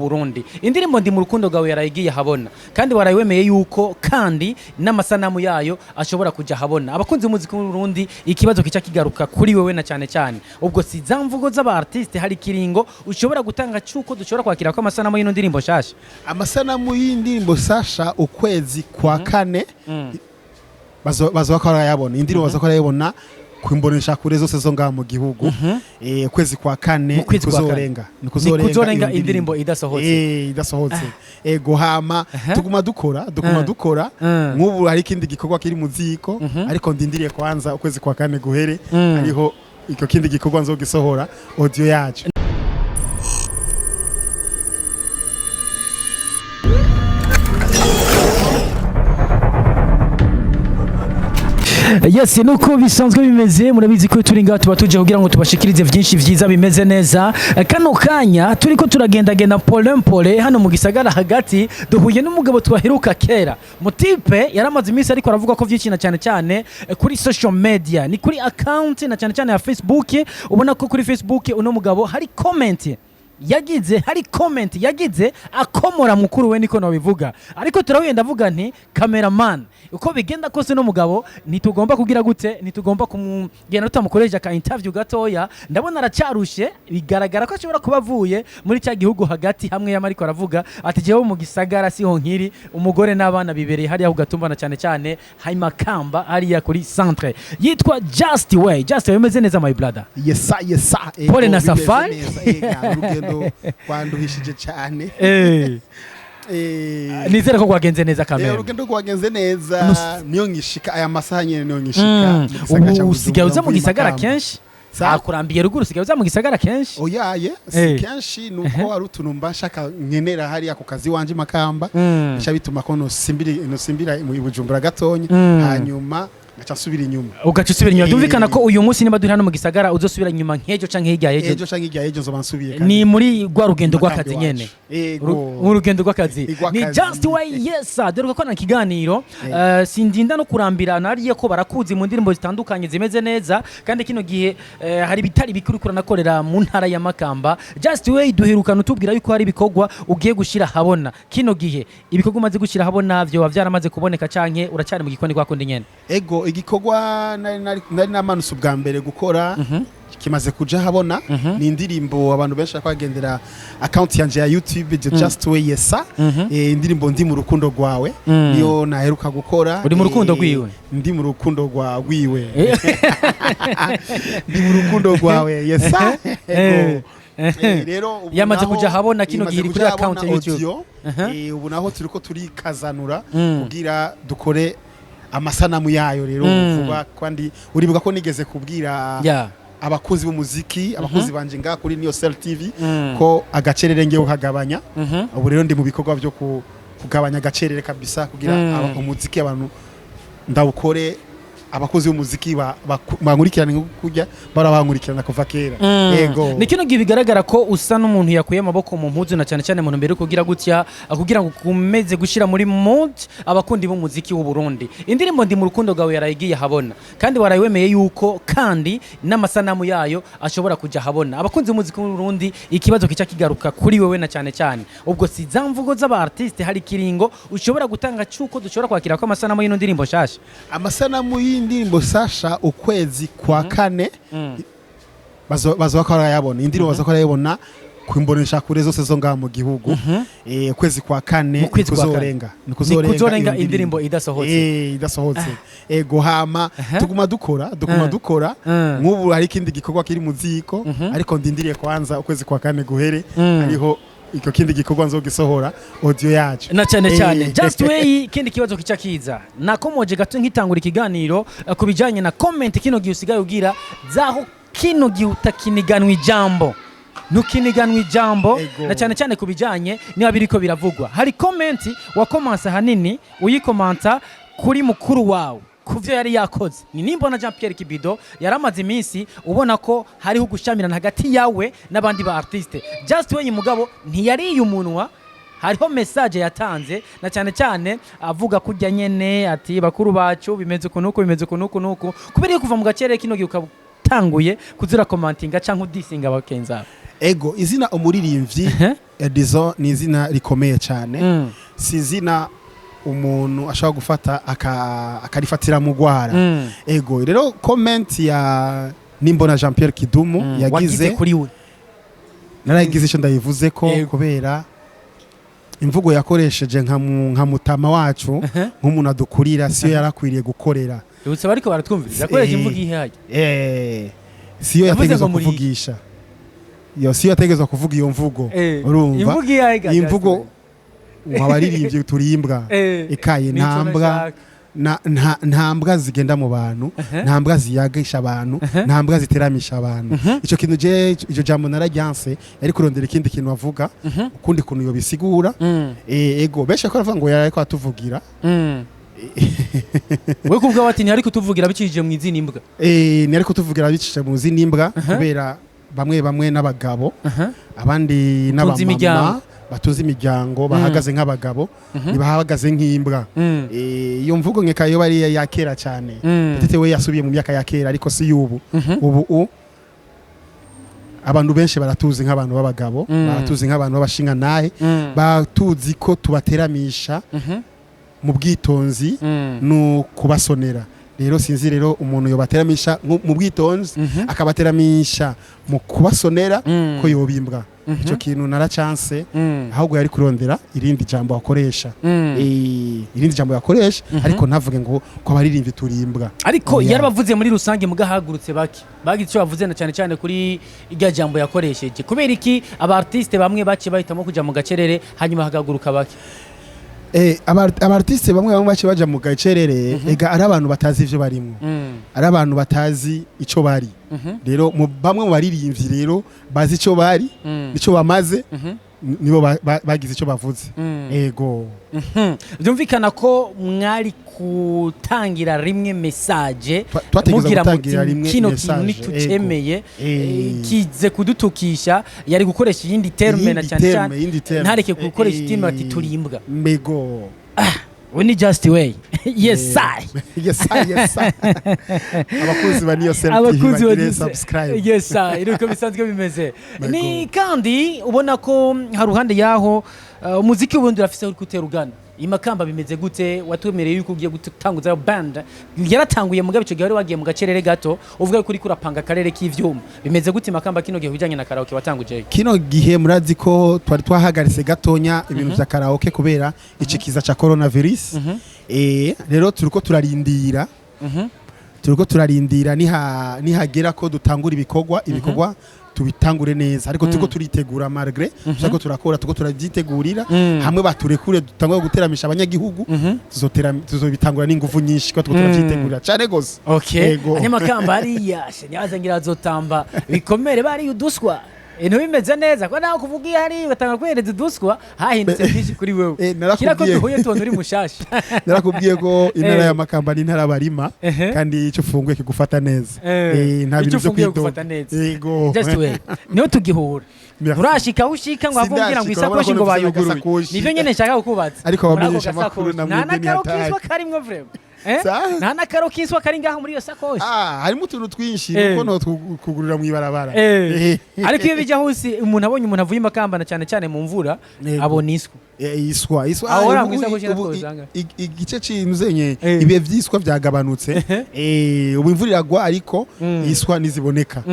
Burundi. Indirimbo "Ndi mu rukundo rwawe" yarayigiye habona, kandi warayiwemeye yuko kandi n'amasanamu yayo ashobora kuja habona. Abakunzi b'umuziki w'u Burundi, ikibazo kica kigaruka kuri wewe na cyane cyane ubwo si za mvugo z'aba artiste, hari kiringo ushobora gutanga cyuko dushobora kwakira ko amasanamu y'ino ndirimbo shasha? Amasanamu y'indirimbo sasha, ukwezi kwa kane bazoba ko barayabona. Indirimbo bazoba ko barayibona ku imbonesha kure zose zo ngaha mu gihugu. Ukwezi kwa kane. Mu kwezi kwa kane. Kuzorenga. Ni kuzorenga indirimbo idasohotse. Idasohotse, ego. Hama tuguma dukora, tuguma dukora. Nk'ubu hari ikindi gikorwa kiri mu ziko, ariko ndindiriye kwanza ukwezi kwa kane guhere, hariho icyo kindi gikorwa nzogisohora audio yacu. Yes, nuko bisanzwe bimeze. Murabizi ko turi ngaha tuba tuje kugira ngo tubashikirize vyinshi vyiza bimeze neza. Kano kanya turiko turagendagenda pole pole hano mu gisagara hagati, duhuye n'umugabo twaheruka kera. Mutipe yaramaze iminsi ariko aravuga ko vyinshi na cyane cyane kuri social media, ni kuri account na cyane cyane ya Facebook. Ubona ko kuri Facebook uno mugabo hari comment yagize akomora mukuru we, niko nobivuga. Ariko turahuye, ndavuga nti: "Cameraman, uko bigenda kose no mugabo ntitugomba kugira gute, ntitugomba kumugenda tutamukoresha ka interview gatoya." Ndabona aracarushe, bigaragara ko ashobora kuba avuye muri cya gihugu hagati hamwe yama ariko aravuga ati: "Jewe mu gisagara siho nkiri, umugore n'abana bibereye hariya ku Gatumba na cyane cyane Makamba hariya kuri centre." Yitwa Just Way. Just Way, umeze neza, my brother? Yesa, yesa. Ego, Pole na bimeze safari. neza. Ega, urugendo rwanduhishije cyane. Nizere ko rwagenze neza kamere. Urugendo rwagenze neza. Niyo ngishika aya masaha nyene, niyo ngishika mu gisagara ca Ubu usigaye Bujumbura, uza mu mvuye gisagara Makamba. kenshi? Sa? Akurambiye ruguru, usigaye uza mu gisagara kenshi? Oyaye, si kenshi, nuko ari utuntu mba nshaka nkenera hariya ku kazi wanje Makamba, bica bituma ko nosimbira mu Bujumbura gatonya, hanyuma ngaca nsubira inyuma. Ugaca usubira inyuma. Byumvikana ko uyu munsi niba duri hano mu gisagara, uzosubira inyuma nk'ejo canke hirya y'ejo? Ejo canke hirya y'ejo nzoba nsubiye. Ni muri rwa rugendo Makamba rw'akazi iwacu. nyene? Ego. Mu rugendo rw'akazi. Rw'akazi. Ni Just Way, yes sir. Dore ko na kiganiro sindinda no kurambira nariye ko barakuzi mu ndirimbo zitandukanye zimeze neza, kandi kino gihe hari ibitari bikuri kuranakorera mu ntara ya Makamba. Just Way, duherukana utubwira yuko hari ibikorwa ugiye gushira habona. Kino gihe ibikorwa umaze gushira habona vyo byaramaze kuboneka canke uracyari mu gikoni kwa kundi nyene? Ego, igikorwa nari namanutse ubwa mbere gukora kimaze kuja habona. Ni indirimbo abantu benshi bariko bagendera account yanje ya YouTube, The Just Way Yesa. Indirimbo "Ndi mu rukundo rwawe" niyo naheruka gukora. Uri mu rukundo rwiwe? Ndi mu rukundo rwiwe. Ndi mu rukundo rwawe, yesa. Ego. Rero ubu Yamaze naho kuja habona kino imaze gihe iri kuja kuri account habona ya YouTube. audio. Ubu naho turiko turikazanura kugira dukore amasanamu yayo rero vuba, kandi uribuka ko nigeze kubwira abakunzi b'umuziki, abakunzi banje ngaha kuri Niyo Cell TV, ko agacerere ngiye kukagabanya. Ubu rero ndi mu bikorwa byo kugabanya agacerere kabisa kugira umuziki abantu ndawukore, abakozi b'umuziki bankurikirane nko kurya bara bankurikirana kuva kera. Yego. Ni kino gihe bigaragara ko usa n'umuntu yakuye amaboko mu mpuzu na cyane cyane mu ntumbero yo kugira gutya, kugira ngo ukomeze gushyira muri mood abakundi b'umuziki w'u Burundi. Indirimbo "Ndi mu rukundo rwawe" yarayigiye habona, kandi warayiwemeye yuko kandi n'amasanamu yayo ashobora kuja habona. Abakunzi b'umuziki w'u Burundi, ikibazo kica kigaruka kuri wewe na cyane cyane ubwo si za mvugo z'aba artiste, hari kiringo ushobora gutanga cyuko dushobora kwakira ko amasanamu y'ino ndirimbo shasha? Amasanamu y'indirimbo sasha, ukwezi kwa kane bazoba ko barayabona. Indirimbo bazoba ko barayibona ku imbonesha kure zose zo ngaha mu gihugu. Ukwezi kwa kane. Mu kwezi kwa kane. Kuzorenga. Ni kuzorenga iyo indirimbo idasohotse. Idasohotse, ego. Hama tuguma dukora, tuguma dukora. Nk'ubu hari ikindi gikorwa kiri mu ziko, ariko ndindiriye kwanza ukwezi kwa kane guhere, hariho icyo kindi gikorwa nzogisohora audio yacu. Na cyane cyane. Just Way, ikindi kibazo kica kiza, nakomoje gato nkitangura ikiganiro ku bijanye na comment kino gihe usigaye ugira zaho, kino gihe utakiniganwa ijambo, ntukiniganwa ijambo. Ego. Na cyane cyane ku bijanye niba biriko biravugwa, hari comment wakomansa ahanini uyikomanta kuri mukuru wawe ku byo yari yakoze, ni nimbona Jean Pierre Kibido. Yaramaze iminsi ubona ko hariho gushamirana hagati yawe n'abandi ba artiste. Just Way mugabo ntiyariye umunwa, hariho message yatanze na cyane cyane avuga kurya nyene ati: "Bakuru bacu bimeze uku nuku, bimeze uku nuku nuku." Kubera yuko kuva mu gacerere kino gihe ukaba utanguye kuzira commentinga canke udisinga abakenzi abo. Ego, izina umuririmbyi Edizo ni izina rikomeye cyane. Si izina umuntu ashobora gufata akarifatira mu gwara. Ego, rero comment ya Nimbona Jean Pierre Kidumu Wagize yagize, kuri we. Naragize icyo ndayivuze ko kubera imvugo yakoresheje nka mutama wacu, nk'umuntu adukurira, siyo yarakwiriye gukorera. Ibutse bariko baratwumviriza, yakoresha imvugo ihaye. Siyo Yavuze yategezwa ngo muri- kuvugisha iyo, siyo yategezwa kuvuga iyo mvugo. Urumva, Imvugo ihaye ga iyi mvugo ngo abaririmbyi turimbwa, ikaye, Nico ntambwa nashaka. Nta mbwa zigenda mu bantu, nta mbwa ziyagisha abantu, nta mbwa ziteramisha abantu. Ico kintu je, iryo jambo nararyanse. Yari kurondera ikindi kintu avuga, ukundi kuntu yobisigura. Ego, benshi bakora bavuga ngo yariko atuvugira. We kubwa ati ntiyari kutuvugira bicishije mu izina imbwa. Ntiyari kutuvugira bicishije mu zindi mbwa, kubera bamwe bamwe n'abagabo, abandi n'abamama imiryango. Batunze imiryango, bahagaze nk'abagabo, ntibahagaze nk'imbwa. Iyo mvugo nkeka yo bari ya kera cyane. Peut-être we yasubiye mu myaka ya kera, ariko si y'ubu. Ubu abantu benshi baratuzi nk'abantu b'abagabo, baratuzi nk'abantu b'abashingantahe, batuzi ko tubateramisha mu bwitonzi no kubasonera. Rero sinzi rero umuntu yobateramisha mu bwitonzi, akabateramisha mu kubasonera, ko yobimbwa. Icyo kintu naracanse. Ahubwo yari kurondera irindi jambo akoresha. Irindi jambo yakoresha, ariko ntavuge ngo ko abaririmbyi turimbwa. Ariko Oya. yarabavuze muri rusange, mugahagurutse bake bagize icyo bavuze, na cyane cyane kuri irya jambo yakoresheje. Kubera iki aba artiste bamwe baciye bahitamo kuja mu gacerere, hanyuma hagahaguruka bake? Aba artiste bamwe bamwe baciye baja mu gacerere, ega ari abantu batazi ivyo barimwo, ari abantu batazi ico bari. Rero bamwe mu baririmbyi rero bazi ico bari nico bamaze, nibo bagize ico bavuze. Ego. Byumvikana ko mwari gutangira rimwe message, Twategereza mugira muti gutangira rimwe kino kintu message, ntitucemeye, ego. Kize kudutukisha, yari gukoresha iyindi terme na Iyindi cyane terme, cyane iyindi terme. ntareke gukoresha terme ati turimbwa. Mbego. We ni just way, yes I. Yes I, yes I. Abakunzi ba Niyo Sel TV Abakunzi bagire bagize subscribe. Yes I, niko bisanzwe bimeze. Mbego. Ni kandi ubona ko haruhande yaho umuziki wubundi urafise uri kutera ugana imakamba. Bimeze gute? Watwemereye yuko ugiye gutanguza band, yaratanguye, mugabe ico gihe wari wagiye mu gacerere gato, uvuga ko uriko urapanga akarere k'ivyuma. Bimeze gute Makamba kino gihe bijanye na karaoke watanguje? Kino gihe murazi ko twari twahagaritse gatonya ibintu vya karaoke kubera ikikiza ca coronavirus. Rero turiko turarindira nihagera ko dutangura ibikorwa, ibikorwa tubitangure neza. Ariko turiko turitegura, malgré turiko turakora, turiko turabyitegurira. Hamwe baturekure dutangure guteramisha abanyagihugu, tuzobitangura n'ingufu nyinshi, ko turiko turavyitegurira cane gose. Okay. Ego. Abanyamakamba hariya nyaza ngira azotamba bikomere, bariye uduswa, ibintu bimeze neza, ko nawe kuvuga iyo hari batanga kwereza uduswa, hahindutse byinshi kuri wewe. Narakubwiye. Kira ko duhuye tubona uri mushasha. Narakubwiye ko intara ya Makamba ni intara barima, kandi icyo ufunguye kigufata neza. Nta Icyo bintu byo ufunguye kwidoga. kugufata neza. Yego. Just wait, niho tugihura. Merci. Urashika aho ushika ngo avugira ngo Sindashika, isakoshi ngo urabona ko nufise bayuguruye. agasakoshi. Nivyo nyene nshaka kukubaza. Ariko Muri ako abamenyesha amakuru gasakoshi, na nta mwebwe n'akaro ni hatari. kiswa karimwo vraiment? Eh? Sa? Nta n'akaro kiswa kari ngaho muri iyo sakoshi? Ah, harimo utuntu twinshi, nuko no kugurira mu ibarabara. Ariko iyo bijya hose, umuntu abonye umuntu avuye imakamba, na cyane cyane mu mvura, Yego. abona iswa. Iswa, iswa. Aho Ah, ora ubu- mw'isakoshi ubu- natwo usanga. Igice c'inzenye, ibihe vy'iswa vyagabanutse. Ubu imvura iragwa, ariko iswa ntiziboneka.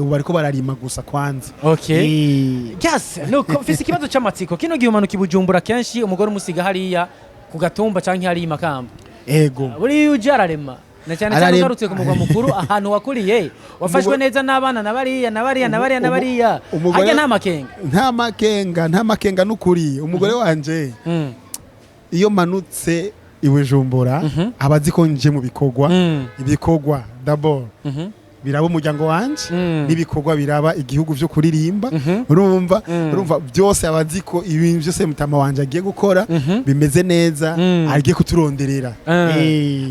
Ubu bariko bararima gusa kwanza. Okay. Yes, nuko mfise ikibazo c'amatsiko. Kino gihe umanuka i Bujumbura kenshi, umugore umusiga hariya ku gatumba canke hariya i Makamba. Ego. Buriya uje ararema, na cyane cyane Ararema. ugarutse ku mugwa mukuru, ahantu wakuriye, wafashwe neza n'abana na bariya na bariya na bariya na bariya. Harya nta makenga? Nta makenga, nta makenga n'ukuri. Umugore wanje, iyo manutse i Bujumbura, aba azi ko nje mu bikorwa. Ibikorwa d'abord biraba umuryango wanje, n'ibikorwa biraba igihugu vyo kuririmba. Urumva, urumva byose aba azi ko ibintu byose mutama wanje agiye gukora bimeze neza, agiye kuturonderera.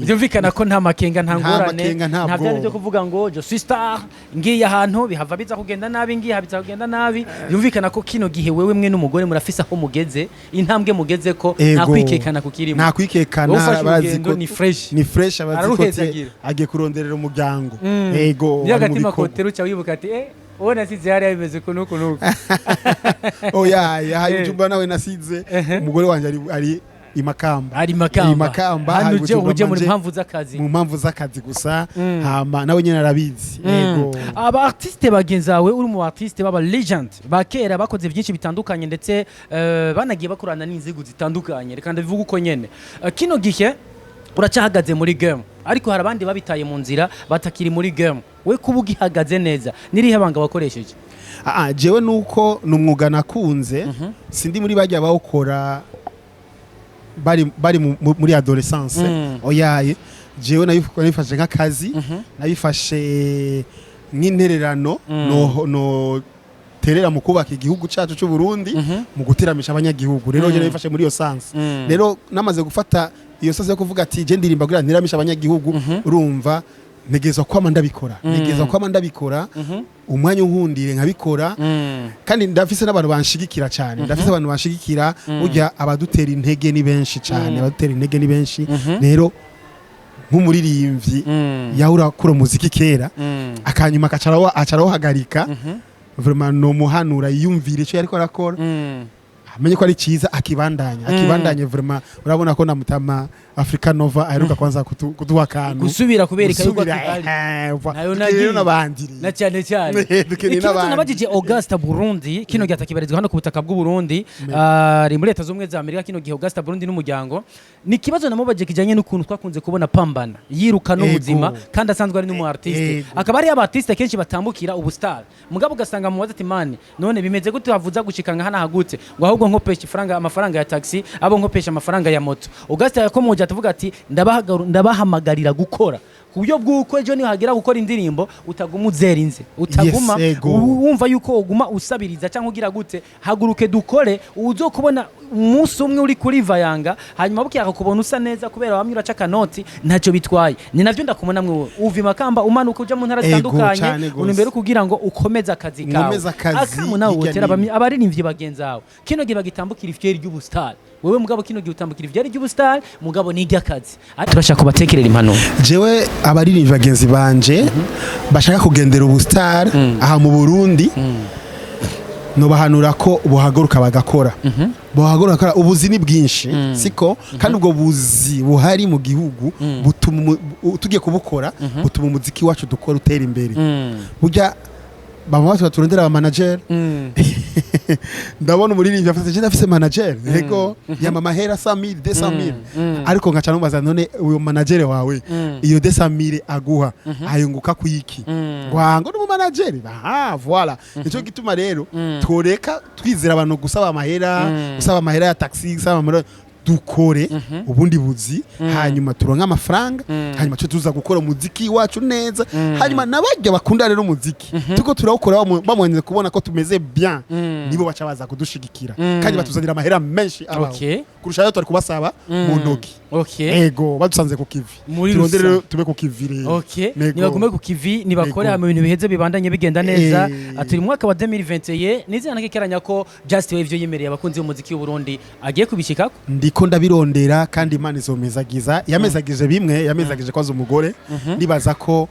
Byumvikana ko nta makenga, nta Nta ngorane, makenga, nta nta byari bwoba. byo kuvuga ngo je suis star, ngiye ahantu bihava biza kugenda nabi, ngiye biza kugenda nabi. Byumvikana ko kino gihe wewe mwe n'umugore murafise aho mugeze, intambwe mugeze ko nta Ego. kwikekana kukirimo. Nta kwikekana. Wowe ufashe Barazi urugendo ko ni fresh. Ni fresh, abazi ko Araruhezagira. agiye kuronderera umuryango. Ego, Niyo ari mu agatima bikorwa. kotera uca wibuka ati eh Uwo nasize hariya bimeze uku n'uku n'uku. Oya, yahaye Bujumbura nawe nasize umugore wanje ari i Makamba. Ari Makamba. I Makamba, hano hari uje Bujumbura uje muri manje mpamvu z'akazi. Mu mpamvu z'akazi gusa, hama nawe nyene arabizi, yego. Aba artiste bagenzi bawe, uri mu artiste baba legend ba kera, bakoze byinshi bitandukanye, ndetse banagiye bakorana n'inzego zitandukanye, reka ndabivuga uko nyene. Kino gihe uracyahagaze muri game, ariko hari abandi babitaye mu nzira, batakiri muri game. We kuba ugihagaze neza, nirihe banga wakoresheje? Ah, jewe nuko ni umwuga nakunze. Sindi muri bajya bawukora bari muri adolescence. Oyaye, jewe nabifashe nk'akazi, nabifashe nk'intererano no terera mu kubaka igihugu cyacu cy'u Burundi, mu guteramisha abanyagihugu. Rero je nabifashe muri iyo sens. Rero namaze gufata iyo sens yo kuvuga ati je ndirimba kugira nteramisha abanyagihugu, urumva ntegerezwa kwama ndabikora, ntegerezwa kwama ndabikora, umwanya unkundire nkabikora. Kandi ndafise n'abantu banshigikira cyane, ndafise abantu banshigikira. Burya abadutera intege ni benshi cyane, abadutera intege ni benshi. Rero nk'umuririmbyi yahora akora umuziki kera, akanyuma acarawuhagarika, vraiment nomuhanura yiyumvire icyo yariko arakora, amenye ko ari cyiza, akibandanya, akibandanye. Vraiment urabona ko na Mutama Africa Nova aheruka kwanza kuduha akantu. Gusubira kubereka yuko Gusubira, akihari. Nayo dukeneye nagiye. n'abandi. Na cyane cyane Dukeneye ikibazo n'abandi. nabajije Augusta Burundi, kino gihe atakibarizwa hano ku butaka bw'u Burundi, ari muri Leta Z'Ubumwe za Amerika kino gihe. Augusta Burundi n'umuryango, ni ikibazo namubajije kijanye n'ukuntu twakunze kubona pambana yiruka n'ubuzima kandi asanzwe ari n'umu artiste, akaba ari aba artiste kenshi batambukira ubu star, mugabo ugasanga mubaza ati: "Man, none bimeze gute wavuza gushika nka hana hagutse?" Ngo ahubwo nkopesha ifaranga, amafaranga ya taxi, abo nkopesha amafaranga ya moto. Augusta yakomoje atavuga ati: "Ndabahamagarira gukora ku buryo bw'uko ejo nihagira gukora indirimbo utaguma uzera inze, utaguma Yes, ego. wumva yuko uguma usabiriza cyangwa ugira gute. Haguruke dukore, uzokubona umunsi umwe uri kuri vayanga, hanyuma bukiye akakubona usa neza kubera wamwe uraca akanoti, ntacyo bitwaye." Ni navyo ndakubona mwe, uva i Makamba umanuka uja mu ntara Ego, zitandukanye, cane gose. uri imbere kugira ngo ukomeze akazi kawe. Nkomeze akazi Akamu nawe hirya wotera n'ino. abaririmbyi bagenzi bawe kino gihe bagitambukira ifyeri ry'ubustar. Wewe mugabo kino gihe utambukira ifyeri ry'ubustar, mugabo ni iry'akazi. Ariko turashaka kubatekerera impanuro. Jewe abaririmbyi bagenzi banje bashaka kugendera ubustar aha mu Burundi, nobahanura ko buhaguruka bagakora, buhaguruka bagakora. Ubuzi ni bwinshi, siko? Kandi ubwo buzi buhari mu gihugu butuma tugiye kubukora, butuma umuziki wacu dukora utera imbere. Burya bamwe batu turondera aba manager. Ndabona umuririmbyi afite, je ndafise manager, yego, yama amahera 100,000, 200,000, ariko nkaca numubaza: "None uyo manager wawe, iyo 200,000 aguha ayunguka kuyiki?" Ngo ni manager. Aha, voilà, nico gituma rero tworeka twizera abantu gusaba amahera, gusaba amahera ya taxi, gusaba amahera. Dukore ubundi buzi, hanyuma turonke amafaranga, hanyuma cyo tuza gukora umuziki wacu neza. Hanyuma nabajya bakunda rero umuziki tuko turawukora, bamwenze kubona ko tumeze bien, nibo baca baza kudushigikira kandi batuzanira amahera menshi abaho kurusha ayo twari kubasaba mu ntoki. Ego, badusanze ku kivi. Muri Turondere rusange. rero tube ku kivi rero. Nego. Nibagume ku kivi, nibakore, Ego. hama ibintu biheze bibandanye bigenda neza. Turi mu mwaka wa 2021, nizera nakekeranya ko Just Way ivyo yemereye abakunzi b'umuziki w'u Burundi agiye kubishikako. Ndiko ndabirondera, kandi Imana izomezagiza. Yamezagije bimwe, yamezagije kwaza umugore, ndibaza ko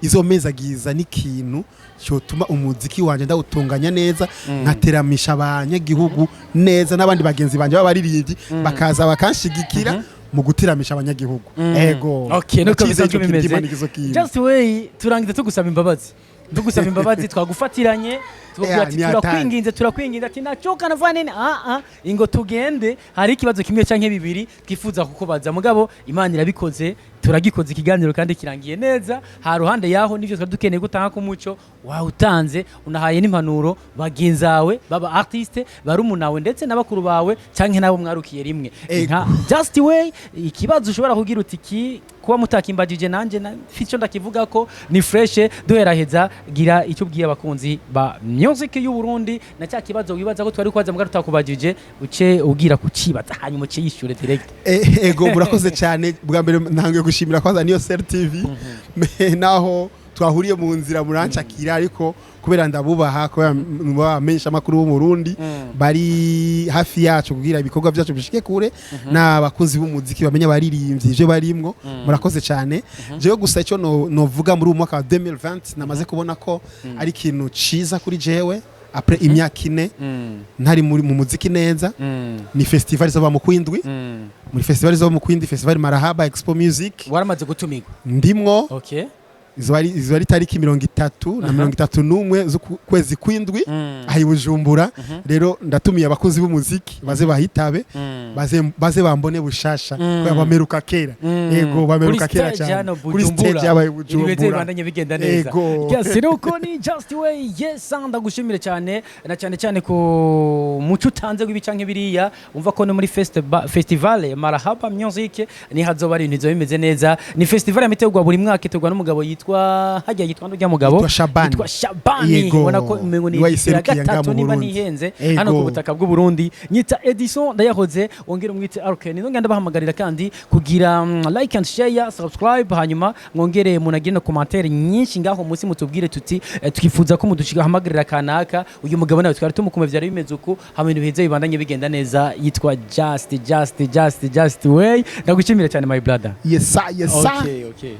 izomezagiza n'ikintu cyotuma umuziki wanje ndawutunganya neza, nkateramisha abanyagihugu neza, n'abandi bagenzi banje b'abaririmbyi bakaza bakanshigikira mu guteramisha abanyagihugu. Ego. Okay, nuko Ndacizeye bisanzwe ico kintu bimeze. cy'Imana ikizokintu. Just Way, turangiza tugusaba imbabazi, tugusaba imbabazi, twagufatiranye, tukubwira ati ni hatari. "Turakwinginze, turakwinginze," ati "Nachoka navana nini." Ah ah, ingo tugende, hari ikibazo kimwe canke bibiri twifuza kukubaza, mugabo Imana irabikoze, turagikoze ikiganiro kandi kirangiye neza. Ha ruhande yaho nivyo twari dukeneye gutanga ku muco wawutanze, unahaye n'impanuro bagenzawe baba artiste barumunawe ndetse n'abakuru bawe canke nabo mwarukiye rimwe. Ego. Nka Just Way, ikibazo ushobora kugira uti ki kuba mutakimbagije nanje mfite icyo ndakivuga ko ni fresh. Duheraheza, gira icyo ubwiye abakunzi ba music y'u Burundi na cya kibazo wibaza ko twari kubaza mbwa tutakubajije, uce ubwira kucibaza hanyuma uce yishyure direct. Ego, murakoze cyane. Bwa mbere ntangiye gushimira kwanza niyo Sel TV. Naho Twahuriye mu nzira murancakira, ariko kubera ndabubaha, kubera menshi amakuru bo mu Burundi bari hafi yacu kugira ibikorwa byacu bishike kure, n'abakunzi b'umuziki bamenya abaririmbyi ivyo barimwo. Murakoze cyane. Jewe gusa icyo novuga muri uyu mwaka wa 2020, namaze kubona ko ari ikintu ciza kuri jewe après imyaka 4 ntari mu muziki neza, ni festival izoba mu kwindwi. Muri festival izoba mu kwindwi, festival Marahaba Expo Music. Waramaze gutumirwa? Ndimwo. Izoba ari tariki 30 na 31 z'ukwezi kwindwi aha i Bujumbura. Rero ndatumiye abakozi b'umuziki baze bahitabe, baze bambone bushasha, kubera bameruka kera. Yego, bameruka Kuri kera stage cyane. hano Kuri Bujumbura. stage yabaye Ibintu Bujumbura. bibandanye bigenda neza. Yego. Yes, nuko ni Just Way. Yes, ndagushimire cyane, na cyane cyane ku muco utanze w'ibi canke biriya. Umva ko no muri festival Marahaba Music ni hazoba ari ibintu bizoba bimeze neza. Ni festival yamitegurwa buri mwaka, itegurwa n'umugabo yitwa hajya yitwa ndurya mugabo? Yitwa Shabani. Yitwa Shabani. Yego. Ubona ko umengo ni Niwe ya ayiserukiye ngaha gatatu mu niba Burundi. nihenze Yego. hano ku butaka bw'u Burundi. Nyita Edison ndayahoze, wongere umwite Arken. Nongera ndabahamagarira kandi kugira like and share, subscribe, hanyuma mwongere munagire na commentaire nyinshi ngaho munsi, mutubwire tuti twifuza ko mudushigahamagarira kanaka, uyu mugabo nawe twari tumukumva, byari bimeze uku, hamwe ibintu biheze bibandanye bigenda neza. Yitwa Just Way. Ndagushimira cyane, my brother. Yes sir, yes sir. Okay.